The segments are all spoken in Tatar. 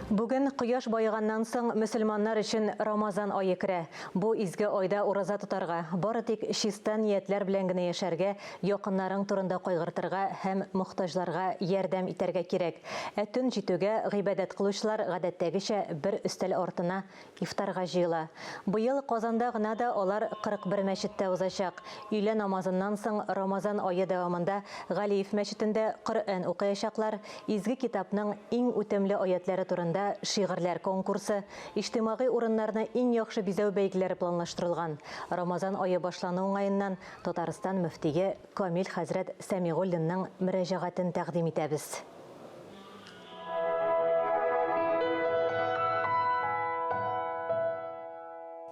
Бүген кояш баеганнан соң мөселманнар өчен Рамазан ае керә. Бу изге айда ураза тотарга, бары тик чиста ниятләр белән генә яшәргә, якыннарың турында кайгыртырга һәм мохтаҗларга ярдәм итәргә кирәк. Ә төн җитүгә гыйбадәт кылучылар гадәттәгечә бер өстәл артына Ифтарга җыела. Быел Казанда гына да алар 41 мәчеттә узачак. Өйлә намазыннан соң Рамазан ае дәвамында Галиев мәчетендә Коръән укыячаклар, Изге китапның иң үтемле аятьләре турында шигырьләр конкурсы, иҗтимагый урыннарны иң яхшы бизәү бәйгеләре планлаштырылган. Рамазан ае башлану уңаеннан Татарстан мөфтие Камил хәзрәт Сәмигуллинның мөрәҗәгатен тәкъдим итәбез.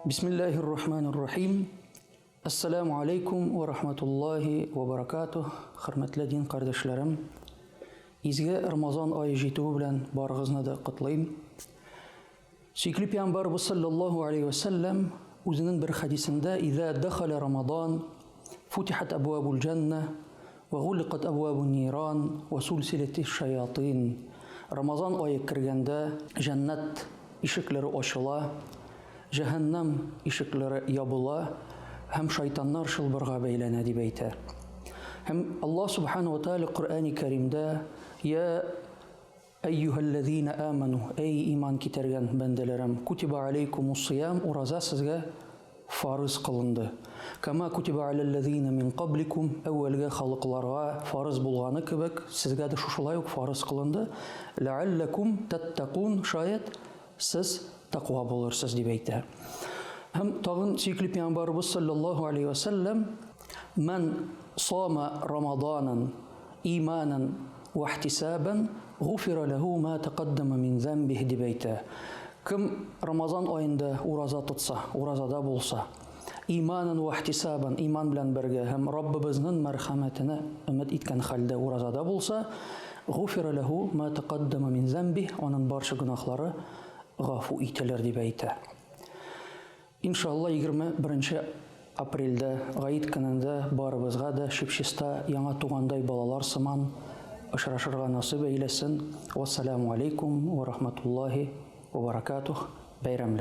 Бисмиллахир рахманир рахим. Ассаламу алейкум ва рахматуллахи ва баракатух. Хөрмәтле дин кардәшләрем, изге Рамазан ае җитүе белән барыгызны да котлыйм. Сөекле пәйгамбәрбез саллаллаһу алейһи вә сәлләм үзенең бер хәдисендә «Иза дахаля Рамадан, футихат абвабул җанна, вә гуликат абвабун ниран, вә сулсилати шаятин». Рамазан ае кергәндә җәннәт ишекләре ачыла, җәһәннәм ишекләре ябыла һәм шайтаннар чылбырга бәйләнә дип әйтә. Һәм Аллаһ субхана ва тааля Коръәни Кәримдә «Я Әйюһәлләзина аману, әй иман китергән бәндәләрем, кутиба алейкумуссыям, ураза сезгә фарыз кылынды. Кама кутиба аләлләзина мин кабликум, әүвәлге халыкларга фарыз булганы кебек, сезгә дә шушылай ук фарыз кылынды. Ләалләкум тәттәкун, шаять, сез тәкъва булырсыз, дип әйтә. Һәм тагын сөекле пәйгамбәребез саллаллаһу алейһи вә сәлләм, Мән сама рамаданан иманан вәхтисабан гуфира ләһу ма тәкаддама мин зәмбих дип әйтә. Кем Рамазан аенда ураза тотса, уразада булса, иманан вәхтисабан, иман белән бергә һәм Раббыбызның мәрхәмәтенә өмет иткән хәлдә уразада булса, гуфира ләһу ма тәкаддама мин зәмбих, аның барча гөнаһлары гафу ителер дип әйтә. Иншалла, 21 апрельдә, Гает көнендә барыбызга да чип-чиста яңа тугандай балалар сыман очрашырга насыйп әйләсен. Вассаламу алейкум ва рахматуллаһи ва баракатух. Бәйрәмле.